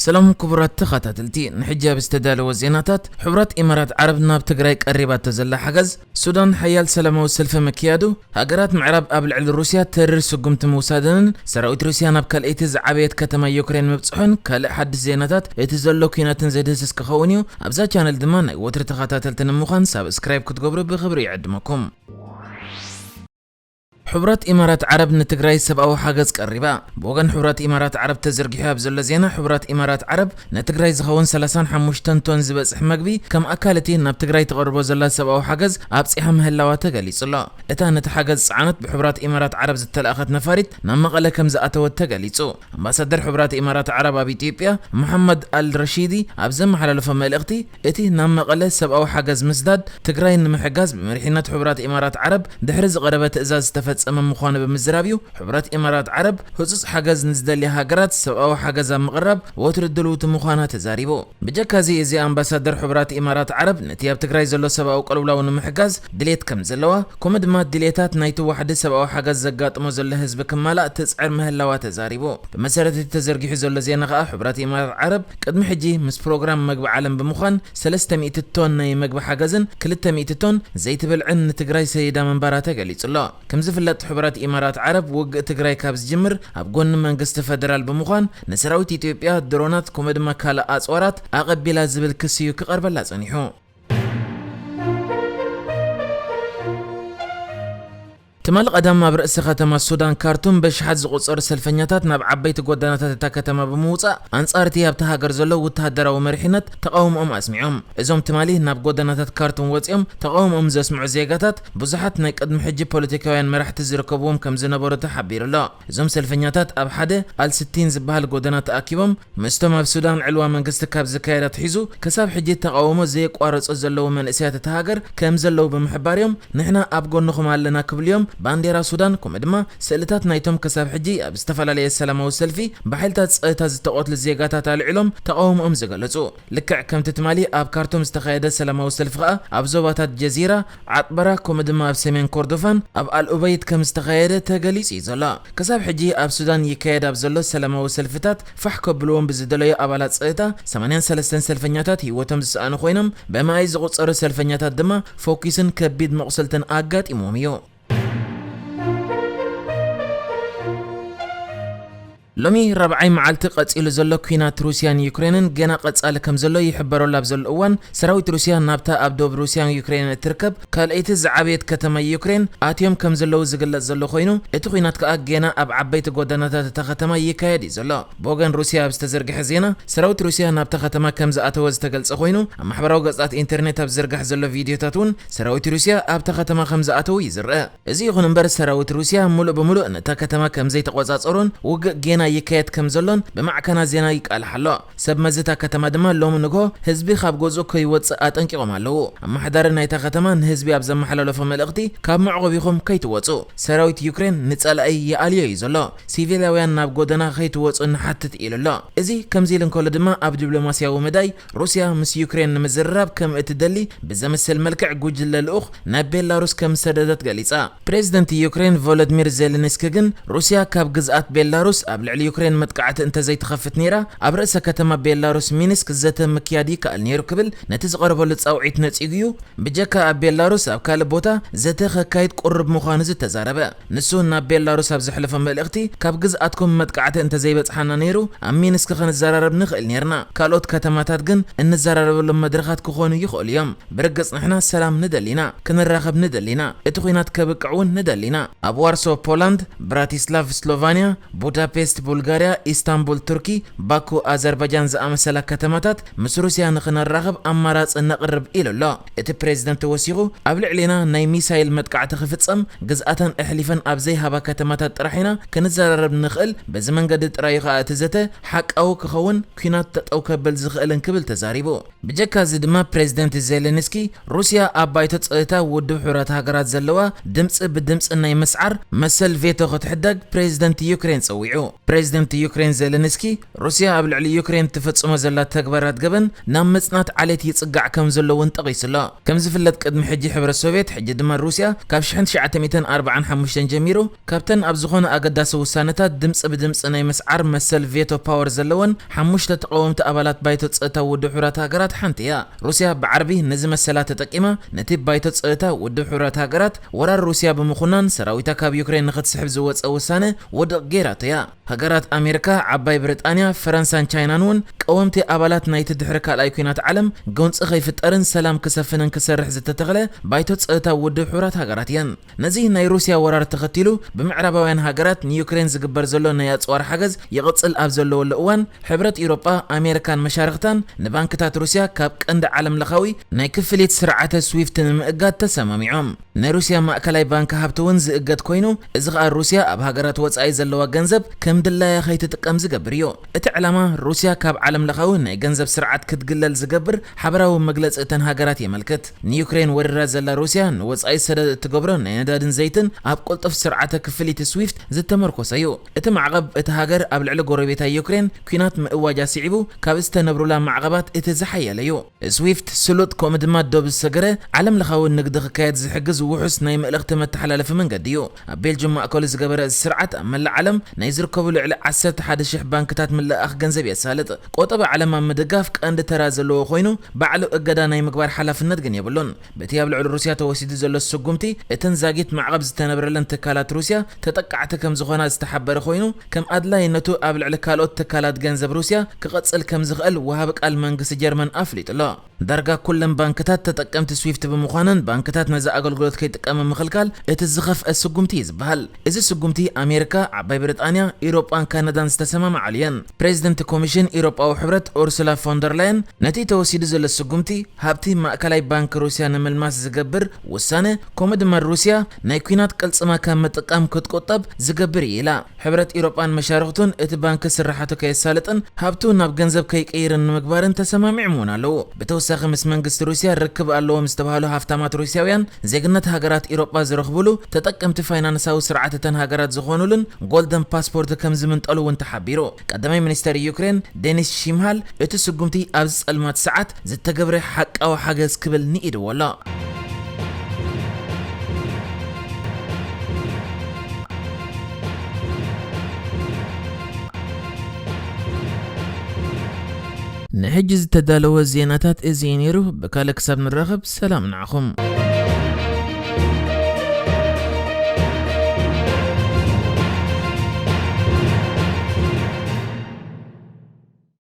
ሰላም ክቡራት ተኸታተልቲ፣ ንሕጂ ኣብ ዝተዳለወ ዜናታት፣ ሕቡራት ኢማራት ዓረብ ናብ ትግራይ ቀሪባቶ ዘላ ሓገዝ፣ ሱዳን ሓያል ሰላማዊ ሰልፊ ምክያዱ፣ ሃገራት ምዕራብ ኣብ ልዕሊ ሩስያ ተሪር ስጉምቲ ምውሳደንን ሰራዊት ሩስያ ናብ ካልኣይቲ ዝዓበየት ከተማ ዩክሬን ምብጽሑን ካልእ ሓድሽ ዜናታት እቲ ዘሎ ኲናትን ዘድህስስ ክኸውን እዩ። ኣብዛ ቻነል ድማ ናይ ወትሪ ተኸታተልቲ ንምዃን ሳብስክራይብ ክትገብሩ ብኽብሪ ይዕድመኩም። ሕቡራት ኢማራት ዓረብ ንትግራይ ሰብኣዊ ሓገዝ ቀሪባ። ብወገን ሕቡራት ኢማራት ዓረብ ተዘርጊሑ ኣብ ዘሎ ዜና፣ ሕቡራት ኢማራት ዓረብ ንትግራይ ዝኸውን ሰላሳን ሓሙሽተን ቶን ዝበጽሕ መግቢ ከም ኣካል እቲ ናብ ትግራይ ተቕርቦ ዘላ ሰብኣዊ ሓገዝ ኣብጺሓ ምህላዋ ተገሊጹ ኣሎ። እታ ነቲ ሓገዝ ዝጸዓነት ብሕቡራት ኢማራት ዓረብ ዝተላእኸት ነፋሪት ናብ መቐለ ከም ዝኣተወት ተገሊጹ። ኣምባሳደር ሕቡራት ኢማራት ዓረብ ኣብ ኢትዮጵያ መሓመድ ኣል ረሺዲ ኣብ ዘመሓላለፎ መልእኽቲ፣ እቲ ናብ መቐለ ሰብኣዊ ሓገዝ ምስዳድ ትግራይ ንምሕጋዝ ብመሪሕነት ሕቡራት ኢማራት ዓረብ ድሕሪ ዝቐረበ ትእዛዝ ዝተፈጸመ ምዃኑ ብምዝራብ እዩ። ሕቡራት ኢማራት ዓረብ ህጹጽ ሓገዝ ንዝደልያ ሃገራት ሰብኣዊ ሓገዝ ኣብ ምቕራብ ወትሩ ድልውቲ ምዃና ተዛሪቡ። ብጀካዚ እዚ ኣምባሳደር ሕቡራት ኢማራት ዓረብ ነቲ ኣብ ትግራይ ዘሎ ሰብኣዊ ቅልውላው ንምሕጋዝ ድሌት ከም ዘለዋ፣ ከምኡ ድማ ድሌታት ናይቲ ዋሕዲ ሰብኣዊ ሓገዝ ዘጋጥሞ ዘሎ ህዝቢ ክማላእ ትጽዕር ምህላዋ ተዛሪቡ። ብመሰረት እቲ ተዘርጊሑ ዘሎ ዜና ከኣ፣ ሕቡራት ኢማራት ዓረብ ቅድሚ ሕጂ ምስ ፕሮግራም መግቢ ዓለም ብምዃን ሰለስተ ሚእቲ ቶን ናይ መግቢ ሓገዝን ክልተ ሚእቲ ቶን ዘይቲ ብልዕን ንትግራይ ሰዲዳ ምንባራ ተገሊጹ ኣሎ። ከም ዝፍለጥ፣ ሕቡራት ኢማራት ዓረብ ውግእ ትግራይ ካብ ዝጅምር ኣብ ጎኒ መንግስቲ ፈደራል ብምዃን ንሰራዊት ኢትዮጵያ ድሮናት ከምኡ ድማ ካልእ ኣጽዋራት ኣቐቢላ ዝብል ክሲ እዩ ክቐርበላ ጸኒሑ። ትማሊ ቀዳም ኣብ ርእሲ ከተማ ሱዳን ካርቱም በሽሓት ዝቑጸሩ ሰልፈኛታት ናብ ዓበይቲ ጎደናታት እታ ከተማ ብምውጻእ ኣንጻር እቲ ኣብታ ሃገር ዘሎ ወተሃደራዊ መሪሕነት ተቓውሞኦም ኣስሚዖም። እዞም ትማሊ ናብ ጎደናታት ካርቱም ወጺኦም ተቓውሞኦም ዘስምዑ ዜጋታት ብዙሓት ናይ ቅድሚ ሕጂ ፖለቲካውያን መራሕቲ ዝርከብዎም ከም ዝነበሩ ተሓቢሩ ኣሎ። እዞም ሰልፈኛታት ኣብ ሓደ ኣልስቲን ዝበሃል ጎደና ተኣኪቦም ምስቶም ኣብ ሱዳን ዕልዋ መንግስቲ ካብ ዝካየድ ኣትሒዙ ክሳብ ሕጂ ተቓውሞ ዘየቋረጹ ዘለዉ መንእሰያት እታ ሃገር ከም ዘለዉ ብምሕባር እዮም፣ ንሕና ኣብ ጎንኹም ኣለና ክብሉ እዮም ባንዴራ ሱዳን ከምኡ ድማ ስእልታት ናይቶም ክሳብ ሕጂ ኣብ ዝተፈላለየ ሰላማዊ ሰልፊ ብሓይልታት ጸጥታ ዝተቐትሉ ዜጋታት ኣልዒሎም ተቓውሞኦም ዝገለጹ። ልክዕ ከምቲ ትማሊ ኣብ ካርቱም ዝተኻየደ ሰላማዊ ሰልፊ ከኣ ኣብ ዞባታት ጀዚራ፣ ዓጥበራ ከምኡ ድማ ኣብ ሰሜን ኮርዶፋን ኣብ ኣልኡበይድ ከም ዝተኻየደ ተገሊጹ እዩ ዘሎ። ክሳብ ሕጂ ኣብ ሱዳን ይካየድ ኣብ ዘሎ ሰላማዊ ሰልፍታት ፋሕ ከብልዎም ብዝደለዩ ኣባላት ጸጥታ ሰማንያን ሰለስተን ሰልፈኛታት ህይወቶም ዝሰኣኑ ኮይኖም፣ ብመኣይ ዝቑጸሩ ሰልፈኛታት ድማ ፈኲስን ከቢድ መቑሰልትን ኣጋጢምዎም እዩ። ሎሚ ራብዓይ መዓልቲ ቀጺሉ ዘሎ ኲናት ሩስያን ዩክሬንን ገና ቀጻሊ ከም ዘሎ ይሕበረሉ ኣብ ዘሎ እዋን፣ ሰራዊት ሩስያ ናብታ ኣብ ዶብ ሩስያን ዩክሬንን እትርከብ ካልኣይቲ ዝዓበየት ከተማ ዩክሬን ኣትዮም ከም ዘለዉ ዝግለጽ ዘሎ ኮይኑ፣ እቲ ኲናት ከኣ ገና ኣብ ዓበይቲ ጎደናታት እታ ከተማ ይካየድ እዩ ዘሎ። ብወገን ሩስያ ኣብ ዝተዘርግሐ ዜና፣ ሰራዊት ሩስያ ናብታ ከተማ ከም ዝኣተወ ዝተገልጸ ኮይኑ፣ ኣብ ማሕበራዊ ገጻት ኢንተርኔት ኣብ ዝዝርጋሕ ዘሎ ቪድዮታት እውን ሰራዊት ሩስያ ኣብታ ከተማ ከም ዝኣተዉ እዩ ዝረአ። እዚ ይኹን እምበር፣ ሰራዊት ሩስያ ምሉእ ብምሉእ ነታ ከተማ ከም ዘይተቖጻጸሮን ውግእ ጌና ይካየድ ከም ዘሎን ብማዕከናት ዜና ይቃልሕ ኣሎ። ሰብ መዚ እታ ከተማ ድማ ሎሚ ንግሆ ህዝቢ ካብ ገዝኡ ከይወጽእ ኣጠንቂቖም ኣለዉ። ኣመሓዳሪ ናይታ ከተማ ንህዝቢ ኣብ ዘመሓላለፎ መልእኽቲ፣ ካብ መዕቆቢኹም ከይትወጹ፣ ሰራዊት ዩክሬን ንጸላኢ ይኣልዮ እዩ ዘሎ። ሲቪላውያን ናብ ጎደና ከይትወጹ ንሓትት ኢሉ ኣሎ። እዚ ከምዚ ኢሉ እንከሎ ድማ ኣብ ዲፕሎማስያዊ መዳይ ሩስያ ምስ ዩክሬን ንምዝርራብ ከም እትደሊ ብዘምስል መልክዕ ጉጅለ ልኡኽ ናብ ቤላሩስ ከም ዝሰደደት ገሊጻ። ፕሬዚደንት ዩክሬን ቮሎዲሚር ዜሌንስኪ ግን ሩስያ ካብ ግዝኣት ቤላሩስ ኣብ ልዕሊ ዩክሬን መጥቃዕቲ እንተዘይትኸፍት ነይራ ኣብ ርእሰ ከተማ ቤላሩስ ሚንስክ ዘተ ምክያድ ይከኣል ነይሩ ክብል ነቲ ዝቐረበሉ ጻውዒት ነጺጉ እዩ። ብጀካ ኣብ ቤላሩስ ኣብ ካልእ ቦታ ዘተ ከካይድ ቁሩብ ምዃኑ ዝተዛረበ ንሱ ናብ ቤላሩስ ኣብ ዘሕለፎ መልእኽቲ፣ ካብ ግዝኣትኩም መጥቃዕቲ እንተዘይበጽሓና ነይሩ ኣብ ሚንስክ ክንዘራረብ ንኽእል ነይርና። ካልኦት ከተማታት ግን እንዘራረበሎም መድረኻት ክኾኑ ይኽእሉ እዮም። ብርግጽ ንሕና ሰላም ንደሊና፣ ክንራኸብ ንደሊና፣ እቲ ኲናት ከብቅዕ እውን ንደሊና። ኣብ ዋርሶ ፖላንድ፣ ብራቲስላቭ ስሎቫንያ፣ ቡዳፔስት ቡልጋርያ፣ ኢስታንቡል ቱርኪ፣ ባኩ ኣዘርባጃን ዝኣመሰላ ከተማታት ምስ ሩስያ ንኽንራኸብ ኣማራጺ ነቕርብ ኢሉ ኣሎ። እቲ ፕሬዚደንት ወሲኹ፣ ኣብ ልዕሌና ናይ ሚሳይል መጥቃዕቲ ክፍጸም ግዝኣተን ኣሕሊፈን ኣብ ዘይሃባ ከተማታት ጥራሕ ኢና ክንዘራረብ ንኽእል። በዚ መንገዲ ጥራይ እዩ ከኣ እቲ ዘተ ሓቃዊ ክኸውን፣ ኲናት ጠጠው ከብል ዝኽእልን ክብል ተዛሪቡ። ብጀካ እዚ ድማ ፕሬዚደንት ዜሌንስኪ ሩስያ ኣብ ባይቶ ጸጥታ ውድብ ሕቡራት ሃገራት ዘለዋ ድምጺ ብድምጺ ናይ ምስዓር መሰል ቬቶ ክትሕደግ ፕሬዚደንት ዩክሬን ጸዊዑ። ፕሬዚደንት ዩክሬን ዜለንስኪ፣ ሩስያ ኣብ ልዕሊ ዩክሬን ትፈጽሞ ዘላ ተግባራት ገበን ናብ ምጽናት ዓሌት ይጽጋዕ ከም ዘሎ እውን ጠቒሱ ኣሎ። ከም ዝፍለጥ፣ ቅድሚ ሕጂ ሕብረት ሶቭየት፣ ሕጂ ድማ ሩስያ፣ ካብ ሽሕን ትሽዓተ ሚእትን ኣርባዓን ሓሙሽተን ጀሚሩ ካብተን ኣብ ዝኾነ ኣገዳሲ ውሳነታት ድምጺ ብድምጺ ናይ ምስዓር መሰል ቬቶ ፓወር ዘለወን ሓሙሽተ ተቓወምቲ ኣባላት ባይቶ ጸጥታ ውድብ ሕቡራት ሃገራት ሓንቲ እያ። ሩስያ ብዓርቢ ነዚ መሰላ ተጠቂማ፣ ነቲ ባይቶ ጸጥታ ውድብ ሕቡራት ሃገራት ወራር ሩስያ ብምኹናን ሰራዊታ ካብ ዩክሬን ንኽትስሕብ ዝወጸ ውሳነ ውድቕ ገይራቶ እያ። ሃገራት ኣሜሪካ፣ ዓባይ ብሪጣንያ፣ ፈረንሳን ቻይናን እውን ቀወምቲ ኣባላት ናይቲ ድሕሪ ካልኣይ ኲናት ዓለም ጎንጺ ከይፍጠርን ሰላም ክሰፍንን ክሰርሕ ዝተተኽለ ባይቶ ጸጥታ ውድብ ሕቡራት ሃገራት እየን። ነዚ ናይ ሩስያ ወራር ተኸቲሉ፣ ብምዕራባውያን ሃገራት ንዩክሬን ዝግበር ዘሎ ናይ ኣጽዋር ሓገዝ ይቕጽል ኣብ ዘለወሉ እዋን፣ ሕብረት ኢውሮጳ፣ ኣሜሪካን መሻርኽታን ንባንክታት ሩስያ ካብ ቀንዲ ዓለምለኻዊ ናይ ክፍሊት ስርዓተ ስዊፍት ንምእጋድ ተሰማሚዖም። ናይ ሩስያ ማእከላይ ባንክ ሃብቲ እውን ዝእገድ ኮይኑ፣ እዚ ኸኣ ሩስያ ኣብ ሃገራት ወጻኢ ዘለዋ ገንዘብ ከም ድላያ ከይትጥቀም ዝገብር እዩ። እቲ ዕላማ፣ ሩስያ ካብ ዓለምለኻዊ ናይ ገንዘብ ስርዓት ክትግለል ዝገብር ሓበራዊ መግለጺ እተን ሃገራት የመልክት። ንዩክሬን ወሪራ ዘላ ሩስያ፣ ንወጻኢ ሰደድ እትገብሮ ናይ ነዳድን ዘይትን ኣብ ቅልጡፍ ስርዓተ ክፍሊት ስዊፍት ዝተመርኮሰ እዩ። እቲ ማዕቐብ፣ እቲ ሃገር ኣብ ልዕሊ ጎረቤታ ዩክሬን ኲናት ምእዋጃ ስዒቡ ካብ ዝተነብሩላ ማዕቐባት እቲ ዝሓየለ እዩ። ስዊፍት ስሉጥ፣ ከምኡ ድማ ዶብ ዝሰገረ ዓለምለኻዊ ንግዲ ክካየድ ዝሕግዝ ውሑስ ናይ መልእኽቲ መተሓላለፊ መንገዲ እዩ። ኣብ ቤልጅም ማእከሉ ዝገበረ እዚ ስርዓት፣ ኣብ መላእ ዓለም ናይ ዝርከቡ ልዕሊ ዓሰርተ ሓደ ሽሕ ባንክታት ምልእኣኽ ገንዘብ የሳልጥ። ቆጠባ ዓለም ኣብ ምድጋፍ ቀንዲ ተራ ዘለዎ ኮይኑ፣ ባዕሉ እገዳ ናይ ምግባር ሓላፍነት ግን የብሉን። በቲ ኣብ ልዕሊ ሩስያ ተወሲዱ ዘሎ ስጉምቲ፣ እተን ዛጊት ማዕቐብ ዝተነብረለን ትካላት ሩስያ ተጠቃዕቲ ከም ዝኾና ዝተሓበረ ኮይኑ፣ ከም ኣድላይነቱ ኣብ ልዕሊ ካልኦት ትካላት ገንዘብ ሩስያ ክቐጽል ከም ዝኽእል ወሃቢ ቃል መንግስቲ ጀርመን ኣፍሊጡ ኣሎ። ዳርጋ ኩለን ባንክታት ተጠቀምቲ ስዊፍት ብምዃነን፣ ባንክታት ነዚ ኣገልግሎት ከይጥቀማ ምኽልካል እቲ ዝኸፍአ ስጉምቲ እዩ ዝበሃል። እዚ ስጉምቲ ኣሜሪካ፣ ዓባይ ብሪጣንያ፣ ኢሮጳን ካናዳን ዝተሰማምዓሉ እየን። ፕሬዚደንት ኮሚሽን ኢሮጳዊ ሕብረት ኡርሱላ ፎንደር ላየን፣ ነቲ ተወሲዱ ዘሎ ስጉምቲ፣ ሃብቲ ማእከላይ ባንክ ሩስያ ንምልማስ ዝገብር ውሳነ፣ ከምኡ ድማ ሩስያ ናይ ኲናት ቅልጽማ ካብ ምጥቃም ክትቁጠብ ዝገብር እዩ ኢላ። ሕብረት ኢሮጳን መሻርኽቱን እቲ ባንክ ስራሓቱ ከየሳልጥን ሃብቱ ናብ ገንዘብ ከይቅይርን ንምግባርን ተሰማሚዖም እውን ኣለዉ። ብተወሳኺ፣ ምስ መንግስቲ ሩስያ ርክብ ኣለዎም ዝተባህሉ ሃፍታማት ሩስያውያን፣ ዜግነት ሃገራት ኢሮጳ ዝረኽቡሉ፣ ተጠቀምቲ ፋይናንሳዊ ስርዓት እተን ሃገራት ዝኾኑሉን ጎልደን ፓስፖርት ከም ዝምንጠሉ እውን ተሓቢሩ። ቀዳማይ ሚኒስተር ዩክሬን ዴኒስ ሺምሃል፣ እቲ ስጉምቲ ኣብዚ ጸልማት ሰዓት ዝተገብረ ሓቃዊ ሓገዝ ክብል ንኢድዎ ኣሎ። ንሕጂ ዝተዳለወ ዜናታት እዚ እዩ ነይሩ። ብካልእ ክሳብ ንራኸብ፣ ሰላም ንዓኹም።